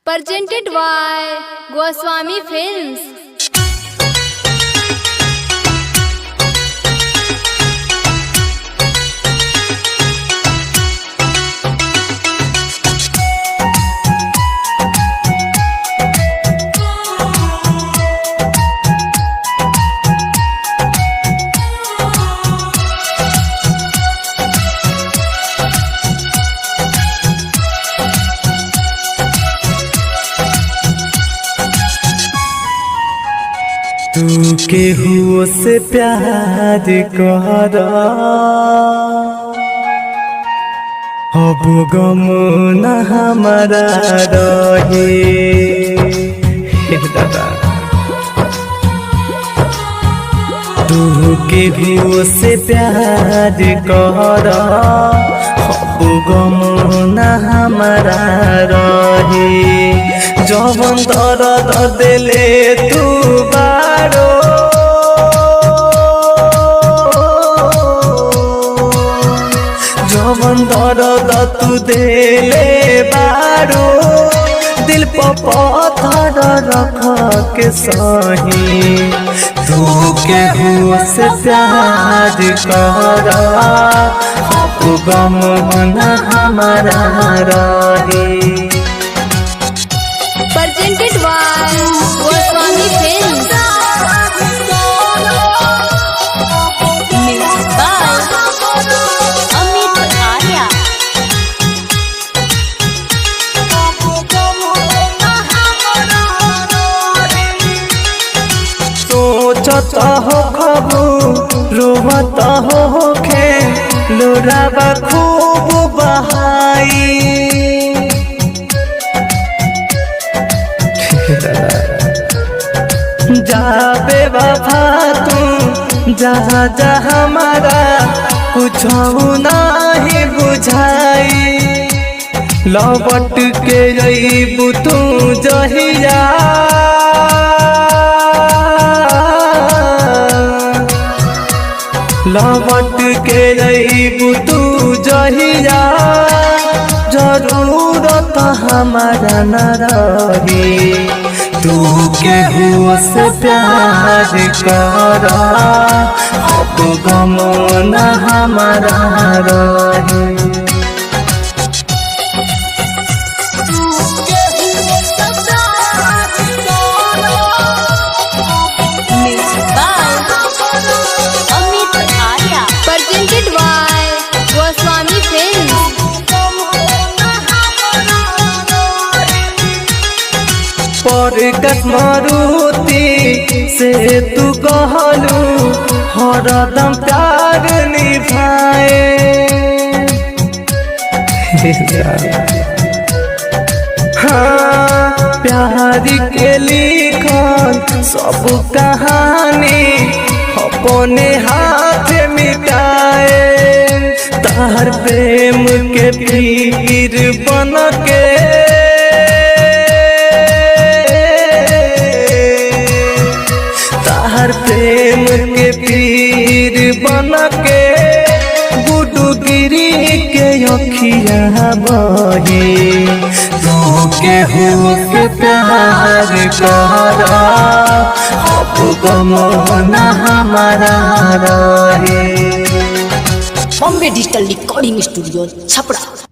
Presented by Goswami Films. तू केहू से प्यार कर, अब गम न हमारा रहे। हे दादा, तू केहू से प्यार कर, अब गम न हमारा रहे। जवन दर्द दिले तू बारो, जवन दर्द तू देले बारो, दिल पर पत्थर रख के सही। तू केहू से प्यार कर, अब गम न हमारा रहे। Presented by Goswami Films. Music by Amit Arya. सोचत हो खबू, रोवत हो खे, लोराबा खूब बहाई। जाबे बाबा तू जा जा, हमारा कुछ नहीं बुझाई। लौट के अबू तू जहिया, लौट के अबू तू जहिया, जरूरत हमारा न रही। तू केहू से प्यार कर, अब गम न हमारा रही। Music by Amit Arya. Presented by Goswami Films. पर मारुति से तू कहलू हरदम प्यार निभाए। हाँ, प्यार के लिखल सब कहानी अपने हाथ मिटाए। तार प्रेम के पीर बन के, तार प्रेम के पीर बन के, गुडुगिरी के अखिया बही। तू केहू से प्यार कर, अब गम न हमारा रहे। Bombay digital recording studio, Chhapra.